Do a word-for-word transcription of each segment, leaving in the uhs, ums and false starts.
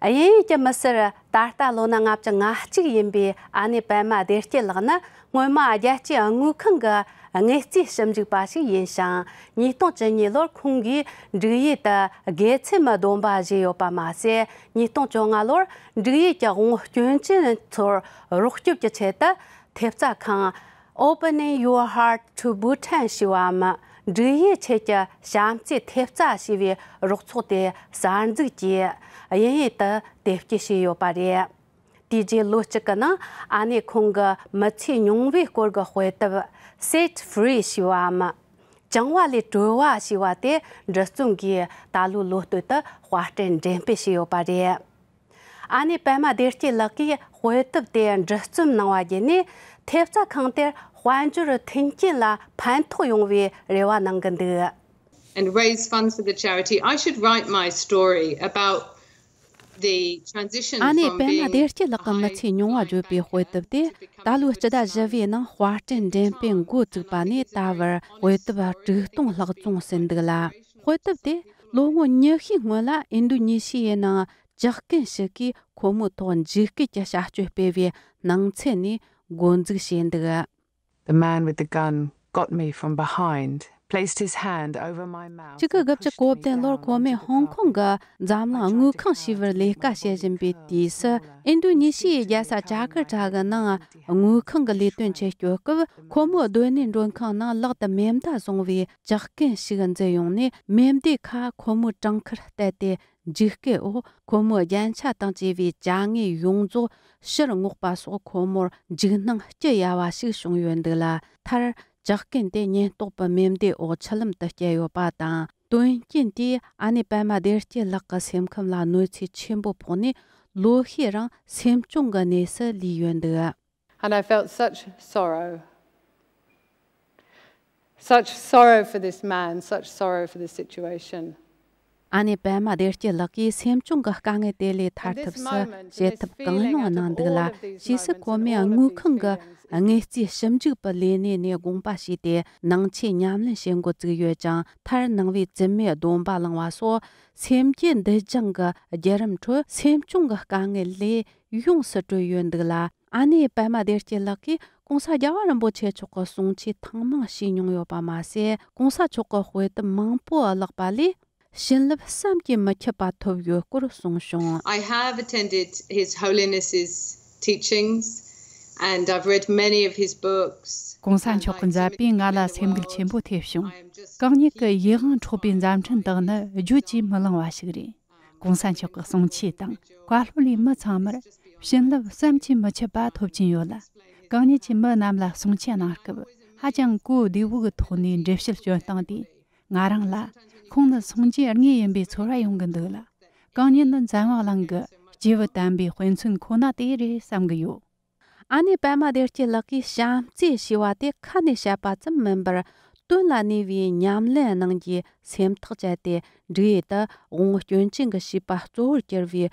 དབྱིན་ཡུལ་གྱི་མི་སེར། ད་ལྟ་ལོ་ན་ལྔ་བཅུ་ང་གཅིག་ཡིན་པའི་ཨ་ནེ་པད་མ་བདེ་སྐྱིད་ལགས་ནི། སྔོན་མ་རྒྱལ་སྤྱིའི་དངུལ་ཁང་གི་དངུལ་རྩིས་ཞིབ་འཇུག་པ་ཞིག་ཡིན་ཞིང་། ཉིས་སྟོང་བཅུ་གཉིས་ལོར་ཁོང་གིས་འབྲུག་ཡུལ་དུ་དགེ་མཚན་མའི་སྡོམ་པ་བཞེས་ཡོད་པ་མ་ཟད། ཉིས་སྟོང་བཅོ་ལྔ་ལོར་འབྲུག་ཡུལ་གྱི་དབང་པོ་སྐྱོན་ཅན་ཚོར་རོགས་སྐྱོབ་ཀྱི་ཆེད་དུ། ཐེབས་རྩ་ཁང་Opening Your Heart to Bhutan ཞེས་པའམ། འབྲུག་ཡུལ་ཆེད་ཀྱི་བྱམས་བརྩེའི་ཐེབས་རྩ་ཞེས་པའི་རོགས་ཚོགས་དེ་གསར་འཛུགས་ཀྱིས་དབྱིན་ཡུལ་དུ་དེབ་སྐྱེལ་བྱས་ཡོད་པ་རེད། དེའི་རྗེས་ལོ་གཅིག་གི་ནང་ཨ་ནེ་ཁོང་གི་མི་ཚེའི་མྱོང་བའི་སྐོར་གྱི་དཔེ་དེབ་Set Free ཞེས་པའམ། བཅིངས་པ་ལས་གྲོལ་བ་ཞེས་པ་དེ་འབྲི་རྩོམ་གྱིས་ད་ལོའི་ལོ་སྟོད་དུ་དཔར་སྐྲུན་འགྲེམས་སྤེལ་བྱས་ཡོད་པ་རེད། ཨ་ནེ་པད་མ་བདེ་སྐྱིད་ལགས་ཀྱིས་དཔེ་དེབ་དེ་འབྲི་རྩོམ་གནང་བ་བརྒྱུད་ནས། ཐེབས་རྩ་ཁང་དེར་དཔལ་འབྱོར་མཐུན་རྐྱེན་ལ་ཕན་ཐོགས་ཡོང་བའི་རེ་བ་གནང་གི་འདུག And raise funds for the charity. I should write my story about the transition ཨ་ནེ་པད་མ་བདེ་སྐྱིད་ལགས་ཀྱི་མི་ཚེའི་མྱོང་བ་བརྗོད་པའི་དཔེ་དེབ་དེ་ད་ལོའི་སྤྱི་ཟླ་བཞི་པའི་ནང་དཔར་སྐྲུན་འགྲེམས་སྤེལ་འགོ་བཙུགས་པ་ནས་ད་བར་དཔེ་དེབ་དྲུག་སྟོང་ལྷག་ཙམ་ཟིན་འདུག་ལ། དཔེ་དེབ་དེ་ལོ་ངོ་ཉི་ཤུའི་སྔོན་ལ་ཨིན་ཌོ་ནེ་ཤི་ཡའི་ནང་ཇག་རྐུན་ཞིག་གིས་ཁོ་མོའི་ཐོག་འཇིགས་སྐུལ་གྱི་བྱ་སྤྱོད་སྤེལ་བའི་ནང་ཚུད་ནས་འགོ་འཛུགས་བྱས་འདུག The man with the gun got me from behind, placed his hand over my mouth. གཅིག་དགུ་དགུ་བཅུ་གོ་བདུན་ལོར་ཁོ་མོས་ཧོང་ཀོང་གི་འཛམ་གླིང་དངུལ་ཁང་ཞེས་པར་ལས་ཀ་བྱེད་བཞིན་པའི་དུས་སུ། ཨིན་ཌོ་ནེ་ཤི་ཡའི་རྒྱལ་ས་ཇ་ཀར་ཏ་གི་ནང་དངུལ་ཁང་གི་ལས་དོན་ཆེད་སྐྱོད་སྐབས། ཁོ་མོའི་སྡོད་གནས་མགྲོན་ཁང་ནང་ལག་ཏུ་མེ་མདའ་བཟུང་བའི་ཇག་རྐུན་ཞིག་འཛུལ་ཡོང་ནས། མེ་མདའི་ཁ་ཁོ་མོའི་བྲང་ཁར་གཏད་དེ། འཇིགས་སྐུལ་འོག་ཁོ་མོའི་རྒྱན་ཆ་དང་བཅས་པའི་ཅ་དངོས་ཡོངས་རྫོགས་ཕྱིར་སྔོག་པ་སོགས། ཁོ་མོར་འཇིགས་སྣང་སྐྱི་གཡའ་བ་ཞིག་བྱུང་ཡོད་འདུག་ལ། མཐར་ཇག་རྐུན་དེ་ཉེན་རྟོག་པའི་མེ་མདའི་འོག་ཆུ་ལམ་དུ་བསྐྱལ་ཡོད་པ་དང་། དོན་རྐྱེན་དེས་ཨ་ནེ་པད་མ་བདེ་སྐྱིད་ལགས་ཀྱི་སེམས་ཁམས་ལ་གནོད་འཚེ་ཆེན་པོ་ཕོག་ནས། ལོ་ཤས་རིང་སེམས་གཅོང་གི་གནས་སུ་ལུས་ཡོད་འདུག And I felt such sorrow. Such sorrow for this man, such sorrow for this situation. ཨ་ནེ་པད་མ་བདེ་སྐྱིད་ལགས་ཀྱིས་སེམས་གཅོང་གི་དཀའ་ངལ་དེ་ལས་ཐར་ཐབས་སུ་བྱེད་ཐབས་གང་ཡོང་གནང་འདུག་ལ། ཕྱིས་སུ་ཁོ་མོས་དངུལ་ཁང་གི་དངུལ་རྩིས་ཞིབ་འཇུག་པའི་ལས་གནས་ནས་དགོངས་པ་ཞུས་ཏེ། ནང་ཆོས་ཉམས་ལེན་བྱེད་འགོ་བཙུགས་ཡོད་ཅིང་། མཐར་ནང་པའི་བཙུན་མའི་སྡོམ་པ་བླངས་པ་སོགས། སེམས་ཀྱི་འདུལ་སྦྱོང་གི་བརྒྱུད་རིམ་ཁྲོད་སེམས་གཅོང་གི་དཀའ་ངལ་ལས་ཡོངས་སུ་གྲོལ་ཡོད་འདུག་ལ། ཨ་ནེ་པད་མ་བདེ་སྐྱིད་ལགས་ཀྱིས་གོང་ས་རྒྱལ་བ་རིན་པོ་ཆེ་མཆོག་གི་གསུང་ཆོས་ཐེངས་མང་ཞུས་མྱོང་ཡོད་པ་མ་ཟད། གོང་ས་མཆོག་གི་དཔེ་དེབ་མང་པོ་བཀླགས་པ་ལས། བྱིན་རླབས་བསམ་གྱིས་མི་ཁྱབ་པ་ཐོབ་ཡོད་སྐོར་གསུངས་བྱུང་། I have attended His Holiness's teachings and I've read many of his books. གོང་ས་མཆོག་གི་མཛད་པས་ང་ལ་སེམས་འགུལ་ཆེན་པོ་ཐེབས་བྱུང་། གང་ཉིད་ཀྱི་ཡིད་དབང་འཕྲོག་པའི་མཛད་འཕྲིན་དག་ནི་བརྗོད་ཀྱིས་མི་ལང་བ་ཞིག་རེད། གོང་ས་མཆོག་གི་གསུང་ཆོས་དང་བཀའ་སློབ་ལས་མི་ཚང་མར་བྱིན་རླབས་བསམ་གྱིས་མི་ཁྱབ་པ་ཐོབ་ཀྱིན་ཡོད་ལ། གང་ཉིད་ཀྱིས་མི་རྣམས་ལ་གསུང་ཆོས་གནང་སྐབས། ཧ་ཅང་གོ་བདེ་བོ་གི་ཐོག་ནས་འགྲེལ་བཤད་སྐྱོན་སྟངས་དེས་ང་རང་ལ་ཁོང་ནི་སངས་རྒྱས་དངོས་ཡིན་པའི་ཚོར་བ་ཡོང་གི་འདུག་ལ། གང་ཉིད་ནི་འཛམ་བུ་གླིང་གི་སྐྱེས་བུ་དམ་པའི་དཔེ་མཚོན་ཁོ་ན་དེ་རེད་བསམ་གི་ཡོད། ཨ་ནེ་པད་མ་བདེ་སྐྱིད་ལགས་ཀྱིས་བྱམས་བརྩེ་ཞེས་པ་དེ་ཁ་ནས་བཤད་པ་ཙམ་མིན་པར། དོན་ལ་གནས་པའི་ཉམས་ལེན་གནང་རྒྱུའི་སེམས་ཐག་བཅད་དེ། འབྲུག་ཡུལ་དུ་དབང་པོ་སྐྱོན་ཅན་གྱི་བྱིས་པ་གཙོ་བོར་གྱུར་བའི་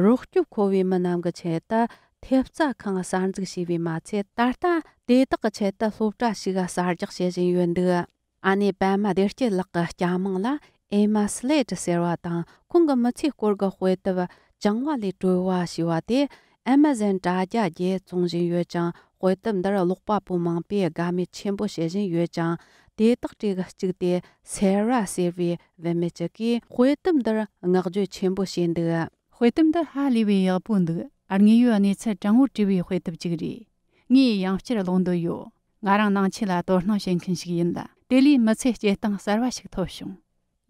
རོགས་སྐྱོབ་མཁོ་བའི་མི་རྣམས་ཀྱི་ཆེད་དུ་ཐེབས་རྩ་ཁང་གསར་འཛུགས་བྱས་པས་མ་ཚད། ད་ལྟ་དེ་དག་གི་ཆེད་དུ་སློབ་གྲྭ་ཞིག་གསར་རྒྱག་བྱེད་བཞིན་ཡོད་འདུག་ཨ་ནེ་པད་མ་བདེ་སྐྱིད་ལགས་ཀྱི་སྐྱ་མིང་ལ་ཨེ་མ་སི་ལེ་ཊི་ཟེར་བ་དང་། ཁོང་གི་མི་ཚེའི་སྐོར་གྱི་དཔེ་དེབ་བཅིངས་པ་ལས་གྲོལ་བ་ཞེས་པ་དེ་ཨེ་མ་ཟོན་དྲ་རྒྱ་བརྒྱུད་བཙོང་བཞིན་ཡོད་ཅིང་། དཔེ་དེབ་འདིར་ཀློག་པ་པོ་མང་པོས་དགའ་མོས་ཆེན་པོ་བྱེད་བཞིན་ཡོད་ཅིང་། དེ་དག་གྲས་ཀྱི་གཅིག་སྟེ་སེ་ར་ཟེར་བའི་བུད་མེད་ཅིག་གིས་དཔེ་དེབ་འདིར་བསྔགས་བརྗོད་ཆེན་པོ་བྱས་འདུག་དཔེ་དེབ་འདི་ཧ་ལས་པའི་ཡག་པོ་འདུག་དངོས་ཡོད་གནས་ཚུལ་དྲང་བོར་བྲིས་པའི་དཔེ་དེབ་ཅིག་རེད། ངས་ཡང་བསྐྱར་ཀློག་འདོད་ཡོད། ང་རང་ནང་ཆོས་ལ་དོ་སྣང་བྱེད་མཁན་ཞིག་ཡིན་ལ། དེ་ལས་མི་ཚེའི་སྐྱེལ་སྟངས་གསར་བ་ཞིག་ཐོབ་བྱུང་།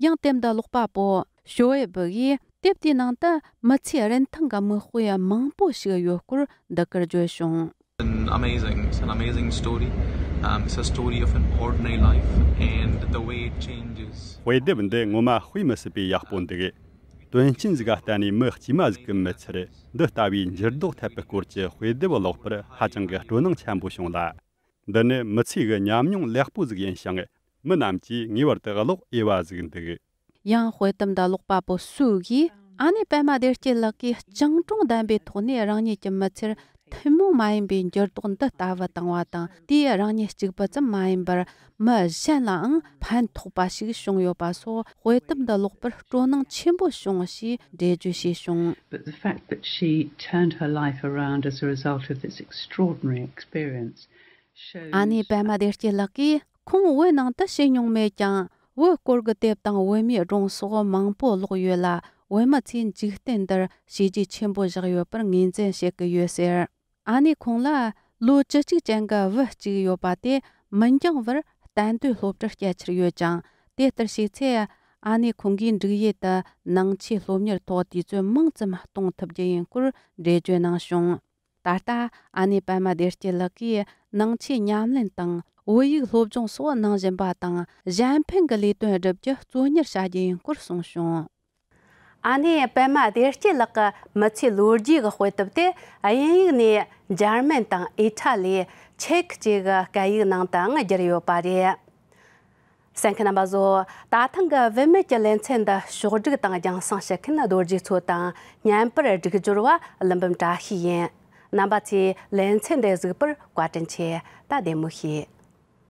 ཡང་དེབ་འདི་ཀློག་པ་པོ་ཞོ་ཨེ་བུ་ཡིས་དེབ་དེའི་ནང་དུ་མི་ཚེའི་རིན་ཐང་གི་མིག་དཔེ་མང་པོ་ཞིག་ཡོད་སྐོར་འདི་གར་བརྗོད་བྱུང་། An amazing, it's an amazing story. Um, it's a story of an ordinary life and the way it changes. དཔེ་དེབ་འདི་ངོ་མ་དཔེ་མི་སྲིད་པའི་ཡག་པོ་འདུག་དོན་རྐྱེན་ཟིག་ག་བརྟེན་ནས་མི་དཀྱུས་མ་ཟིག་གི་མི་ཚེར་འདི་ལྟ་བུའི་འགྱུར་ལྡོག་ཐེབས་པའི་སྐོར་གྱི་དཔེ་དེབ་ཀློག་པར་ཧ་ཅང་གི་སྤྲོ་སྣང་ཆེན་པོ་བྱུང་ལ། འདི་ནི་མི་ཚེ་གི་ཉམས་མྱོང་ལེགས་པོ་ཟིག་ཡིན་ཞིང་། མི་རྣམས་ཀྱིས་ངེས་པར་དུ་ཀློག་འོས་པ་ཟིག་འདུག་ཡང་དཔེ་དེབ་འདི་ཀློག་པ་པོ་སུའུ་གིས་ཨ་ནེ་པད་མ་བདེ་སྐྱིད་ལགས་ཀྱིས་སྤྱང་གྲུང་ལྡན་པའི་ཐོག་ནས་རང་ཉིད་ཀྱི་མི་ཚེར་ ཐུན་མོང་མ་ཡིན་པའི་འགྱུར་ལྡོག་འདི་ལྟ་བུ་བཏང་བ་དང་། དེས་རང་ཉིད་གཅིག་པུ་ཙམ་མ་ཡིན་པར་མི་གཞན་ལའང་ཕན་ཐོགས་པ་ཞིག་བྱུང་ཡོད་པ་སོགས། དཔེ་དེབ་འདི་ཀློག་པར་སྤྲོ་སྣང་ཆེན་པོ་བྱུང་ཞེས་འགྲེལ་བརྗོད་བྱས་བྱུང་། But the fact that she turned her life around as a result of this extraordinary experience shows ཨ་ནེ་པད་མ་བདེ་སྐྱིད་ལགས་ཀྱིས། ཁོང་བོད་ནང་དུ་བྱོན་མྱོང་མེད་ཀྱང་། བོད་སྐོར་གྱི་དེབ་དང་བོད་མིའི་སྒྲུང་སོགས་མང་པོ་ཀློག་ཡོད་ལ། བོད་མི་ཚོས་འཇིག་རྟེན་འདིར་བྱས་རྗེས་ཆེན་པོ་བཞག་ཡོད་པར་ངོས་འཛིན་བྱེད་ཀྱི་ཡོད་ཟེར། ཨ་ནེ་ཁོང་ལ་ལོ་བཅུ་གཅིག་ཅན་གྱི་བུ་གཅིག་ཡོད་པ་དེ་མི་འགྱངས་བར་གཏན་སྡོད་སློབ་གྲྭར་བསྐྱལ་འཆར་ཡོད་ཅིང་། དེ་ལྟར་བྱས་ཚེ། ཨ་ནེ་ཁོང་གིས་འབྲུག་ཡུལ་དུ་ནང་ཆོས་སློབ་གཉེར་ཐོག་དུས་ཚོད་མང་ཙམ་གཏོང་ཐུབ་རྒྱུ་ཡིན་སྐོར་འགྲེལ་བརྗོད་གནང་བྱུང་། ད་ལྟ་ཨ་ནེ་པད་མ་བདེ་སྐྱིད་ལགས་ཀྱིས་ནང་ཆོས་ཉམས་ལེན་དང་བོད་ཡིག་སློབ་སྦྱོང་སོགས་གནང་བཞིན་པ་དང་། གཞན་ཕན་གྱི་ལས་དོན་བསྒྲུབ་རྒྱུ་གཙོ་གཉེར་བྱ་རྒྱུ་ཡིན་སྐོར་གསུངས་བྱུང་། ཨ་ནེ་པད་མ་བདེ་སྐྱིད་ལགས་ཀྱི་མི་ཚེའི་ལོ་རྒྱུས་ཀྱི་དཔེ་དེབ་དེ་དབྱིན་ཡིག་ནས་འཇར་མན་དང་ཨི་ཊ་ལི། ཅེཀ་བཅས་ཀྱི་སྐད་ཡིག་ནང་དུའང་བསྒྱུར་ཡོད་པ་རེད། གསན་མཁན་རྣམ་པ་ཚོ། ད་ཐེངས་ཀྱི་བུད་མེད་ཀྱི་ལེ་ཚན་འདི་ཕྱོགས་སྒྲིག་དང་རྒྱང་སྲིང་ཞུ་མཁན་རྡོ་རྗེ་མཚོ་དང་། བརྙན་པར་སྒྲིག་སྦྱོར་བ་ཀླུ་འབུམ་བཀྲ་ཤིས་ཡིན། རྣམ་པ་ཚོས་ལེ་ཚན་འདི་གཟིགས་པར་བཀའ་དྲིན་ཆེ། ད་བདེ་མོ་བྱོས།